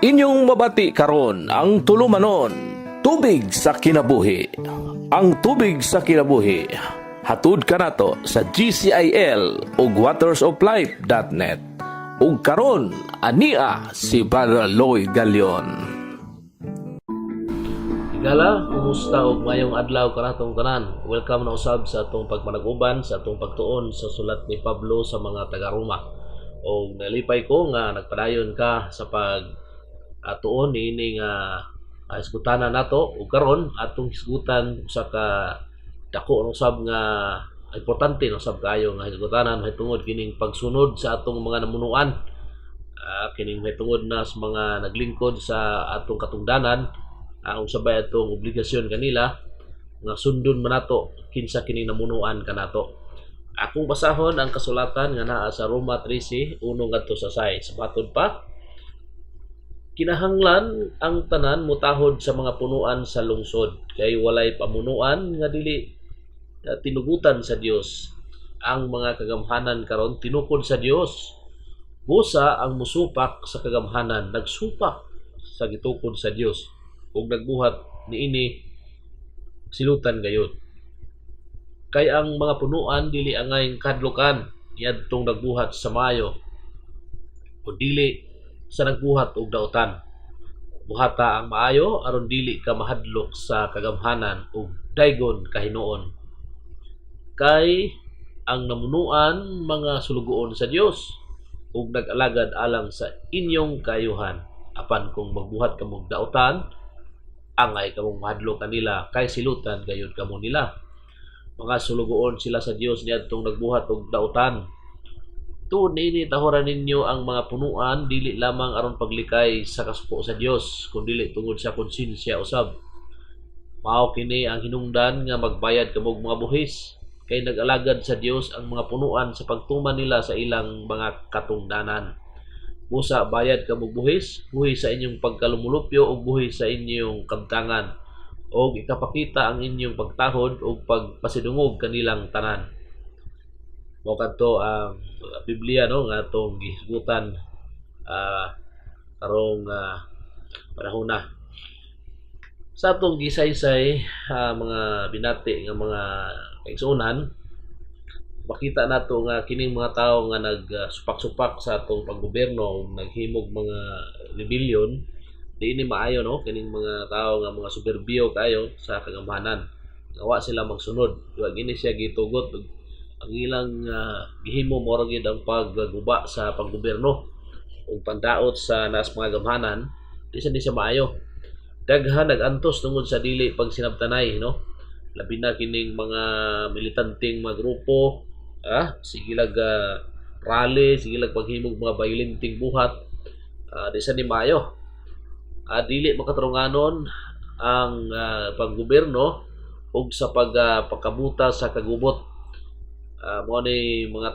Inyong mabati karon ang tulumanon, Tubig sa Kinabuhi. Ang Tubig sa Kinabuhi, hatud kanato sa GCIL ug watersoflife.net. Ug karon ania si Brother Lloyd Galion. Higala, kumusta og maayong adlaw kanatong tanan. Welcome na usab sa atong pagmanag-uban sa atong pagtuon sa sulat ni Pablo sa mga taga-Roma. Og nalipay ko nga nagpadayon ka sa pag tuon niini nga hisgutanan nato, ug karon atong hisgutan usa ka dako na usab nga importante na usab kaayo nga hisgutanan mahitungod kining pagsunod sa atong mga namunuan. Kining mahitungod na sa mga naglingkod sa atong katungdanan, ang sabay atong obligasyon kanila nga sundon man nato kinsa kining namunuan kanato. Akong basahon ang kasulatan nga naa sa Roma 13:1 ngadto sa 6. Matod pa, kinahanglan ang tanan mutahod sa mga punuan sa lungsod kay walay pamunuan nga dili tinugutan sa Dios. Ang mga kagamhanan karon tinukod sa Dios. Busa ang musupak sa kagamhanan nagsupak sa gitukod sa Dios ug nagbuhat niini silutan gayud. Kay ang mga punuan dili angay kahadlukan niadtong nagbuhat sa maayo o dili sa nagbuhat og dautan. Buhata ang maayo aron dili ka mahadlok sa kagamhanan ug daygon kahinuon. Kay ang namunuan mga sulugoon sa Dios ug nag-alagad alang sa inyong kaayuhan. Apan kung magbuhat kamong dautan, angay kamong mahadlok kanila kay silutan gayud kamo nila. Mga sulugoon sila sa Dios niadtong nagbuhat og dautan. Tuod niini, tahuran ninyo ang mga punuan dili lamang aron paglikay sa kasuko sa Dios kun dili tungod sa konsensya usab. Mao kini ang hinungdan nga magbayad kamog mga buhis kay nag-alagad sa Dios ang mga punuan sa pagtuman nila sa ilang mga katungdanan. Busa bayad kamog buhis, buhis sa inyong pagkalumulupyo ug buhis sa inyong kabtangan, ug ikapakita ang inyong pagtahod ug pagpasidungog kanilang tanan. Mao kadto ang Biblia, no, nga atong gihisgutan karong panahon na. Sa atong gisaysay, mga binati nga mga kaigsuonan, makita nato nga kining mga tawo nga nagsupak-supak sa atong paggobyerno ug naghimog mga rebellion, di ini maayo, no, kining mga tawo nga mga soberbyo kayo sa kagamhanan nga wa sila magsunod. Wa gini siya gitugot ug ang ilang gihimo mao ra gyud ang pagguba sa paggobyerno ug pandaot sa nas mga gamhanan. Di sa ni siya maayo. Daghan nag-antos tungod sa dili pagsinabtanay, no, labi na kining mga militanteng mga grupo, sige lag rally, sige lag paghimog mga violenteng buhat. Di sa ni maayo. Dili makatarunganon ang paggobyerno ug sa pagkabuta sa kagubot. Mao ni mga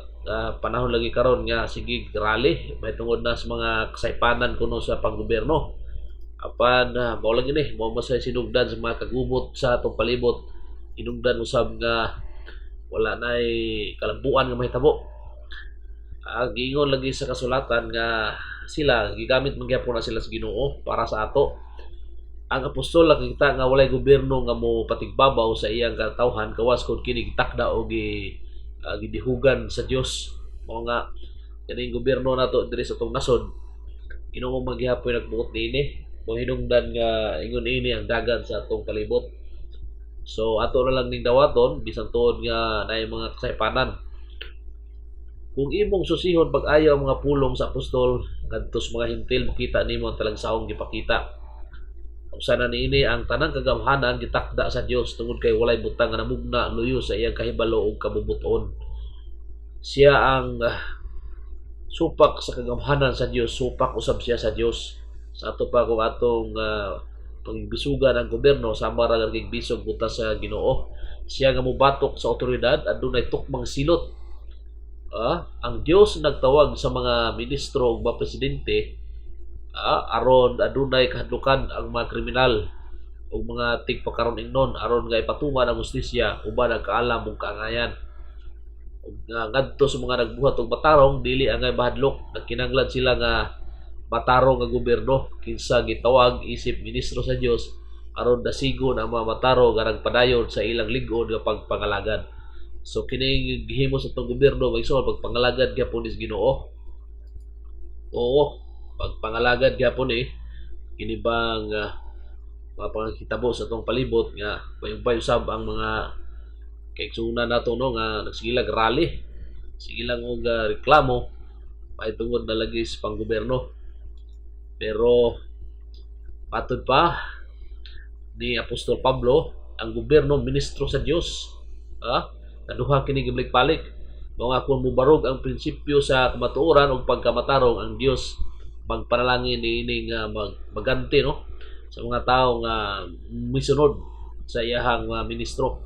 panahon lagi karon nga sige rally mahitungod na sa mga kasaypanan kuno sa panggobyerno. Apan mao lagi ni mao masay sinugdan sa mga kagubot sa atong palibot, hinungdan usab nga wala nay kalambuan nga mahitabo. Giingon lagi sa kasulatan nga sila gigamit man gyapon na sila sa Ginoo para sa ato. Ang apostol nakita nga walay gobyerno nga mo patigbabaw sa iyang katawhan gawas kon kini gitakda o gidihugan sa Dios. Mao nga kining gobyerno nato diri sa atong nasod, Ginoo man gihapon nagbuot niini. Mao hinungdan nga ingon ini ang dagan sa atong palibot. So ato na lang ning dawaton bisan tuod nga naay mga kasaypanan. Kung imong susihon pag-ayo ang mga pulong sa apostol ngadto sa mga Hintil, makita nimo ang talagsaong gipakita. Usa na niini, ang tanang kagamhanan gitakda sa Dios tungod kay walay butang nga namugna luyo sa iyang kahibalo ug kabubuton. Siya ang supak sa kagamhanan sa Dios, supak usab siya sa Dios. Sa ato pa kung atong pangigbisugan ang gobyerno, sama ra nga bisog buta sa Ginoo. Siya nga mobatok sa otoridad adunay tukmang silot. Ang Dios nagtawag sa mga ministro ug mga presidente aron adunay kahadlukan ang mga kriminal ug mga tigpakaron ingnon aron nga ipatuman ang hustisya uban ang kaalam ug kaangayan. Ug nga ngadto sa mga nagbuhat og matarong, dili angay mahadlok, nagkinahanglan sila nga matarong nga gobyerno, kinsa gitawag isip ministro sa Dios aron dasigon ang mga matarong nga nagpadayon sa ilang lig-on nga pagpangalagad. So kini gihimo sa atong gobyerno, mga igsoon, pagpangalagad gyapon is Ginoo. Oo, pagpangalagad gyapon eh kini bang mga pangakitabo sa atong palibot nga bayubay usab ang mga kaigsuonan nato, no, nga nagsigilag rally, sige lang og reklamo mahitungod na lagi sa panggobyerno. Pero matod pa ni Apostol Pablo, ang gobyerno ministro sa Dios. Ha? Kaduha kini gibalik-balik. Mao nga kung mubarog ang prinsipyo sa kamatuoran ug pagkamatarong, ang Dios magpanalangin niining maganti, no, sa mga tao nga misunod sa iyahang mga ministro.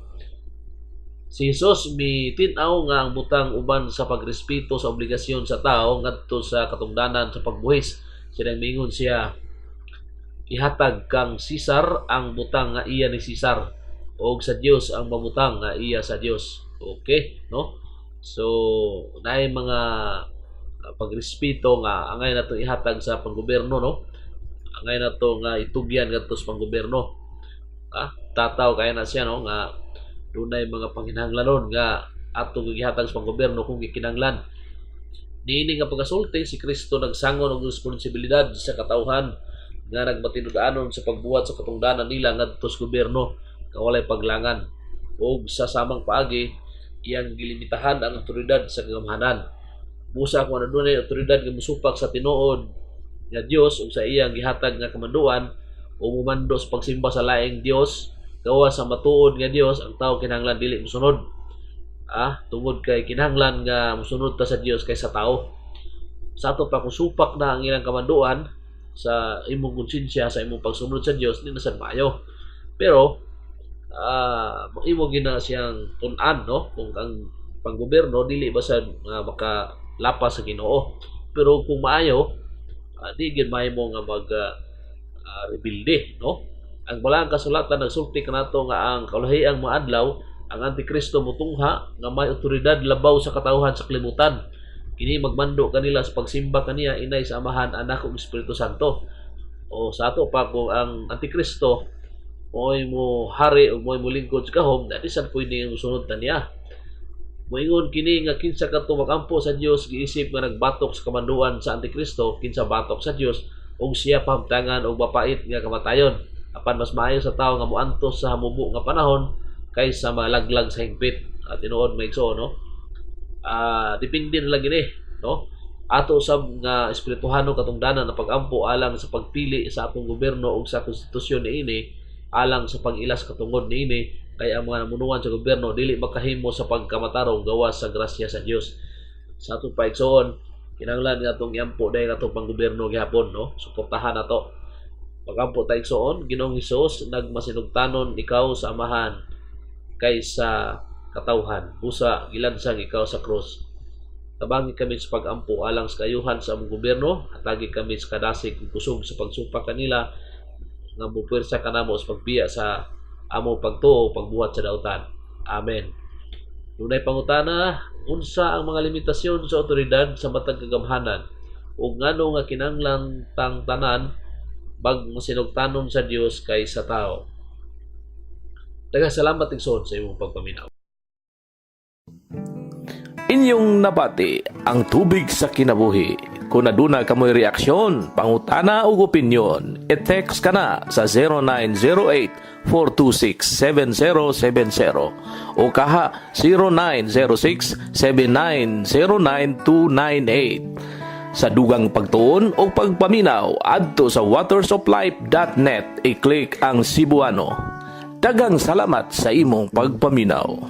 Si Jesus mitin-aw nga ang butang uban sa pagrespeto sa obligasyon sa tao ngadto sa katungdanan sa pagbuhis. Sinang mingon siya, "Ihatag kang Cesar ang butang nga iya ni Cesar ug sa Dios ang mabutang nga iya sa Dios." Okay, no? So, naay mga pagrespeto nga angay nato ihatag sa panggobyerno, no? Angay nato nga itugyan ngadto sa panggobyerno. Ah, tataw kaya na siya, no, nga dunay mga panginahanglanon nga atong gihatag sa panggobyerno kung gikinahanglan. Niini nga pagkasulti, si Kristo nagsangon og responsibilidad sa katawhan nga nagmatinud-anon sa pagbuhat sa katungdanan nila ngadto sa gobyerno nga walay paglangan, ug sa samang paagi iyang gilimitahan ang otoridad sa kagamhanan. Busa kung adunay otoridad nga mosupak sa tinuod nga Dios ug sa iyang gihatag nga kamanduan o mumando sa pagsimba sa laing Dios gawas sa matuod nga Dios, ang tao kinahanglan dili mosunod. Ah, tungod kay kinahanglan nga mosunod ta sa Dios kaysa tao. Sa ato pa, kung supak na ang ilang kamanduan sa imong konsensya, sa imong pagsunod sa Dios, di na sad maayo. Pero imo gina siyang tun-an, no, kung ang panggobyerno dili ba sad nga makalapas sa Ginoo. Pero kung maayo, di gyud mahimo nga mag rebelde, no? Ang Balaang Kasulatan nagsulti kanato nga ang kaulahiang mga adlaw, ang Antikristo mutungha nga may otoridad labaw sa katawhan sa kalibutan. Kini magmando kanila sa pagsimba kaniya inay sa Amahan, Anak ug Espiritu Santo. O sa ato pa, kung ang Antikristo mo'y mo hari o mo'y mo lingkod sa gahom, di sad pwede mosunod ta niya. Moingon kini nga kinsa kadto magampo sa Dios giisip nga nagbatok sa kamanduan sa Antikristo, kinsa batok sa Dios ug siya pahamtangan og mapait nga kamatayon. Apan mas maayo sa tawo nga moantos sa hamubo nga panahon kaysa malaglag sa hingpit. At tinuod, mga igsoon, no? Depende na lang gini, no? Ato sab nga espirituhano katungdanan na pag-ampo alang sa pagpili sa atong gobyerno ug sa konstitusyon niini alang sa pag-ilas katungod niini, kay ang mga namunuan sa gobyerno dili makahimo sa pagkamatarong gawas sa grasya sa Dios. Sa atong paigsoon, kinahanglan nga atong iampo dahil atong panggobyerno gihapon, no? Suportahan nato. Pagampo ta, igsoon. Ginoong Hesus, nagmasinugtanon ikaw sa Amahan kaysa katawhan. Busa gilansang ikaw sa krus. Tabangi kami sa pag-ampo alang sa kayuhan sa among gobyerno, hatagi kami sa kadasig ug kusog sa pagsupak kanila nga mupuwersa kanamo sa pagbiya sa among pagtuo, pagbuhat sa dautan. Amen. Dunay pangutana: unsa ang mga limitasyon sa otoridad sa matag kagamhanan ug ngano nga kinahanglan tang tanan magmasinugtanon sa Dios kaysa tao? Daghang salamat, igsoon, sa imong pagpaminaw. Inyong nabati ang Tubig sa Kinabuhi. Kung aduna kamoy reaksyon, pangutana ug opinyon, i-text ka na sa 0908-426-7070 o kaha 0906-7909298. Sa dugang pagtuon o pagpaminaw, adto sa watersoflife.net, i-click ang Cebuano. Daghang salamat sa imong pagpaminaw.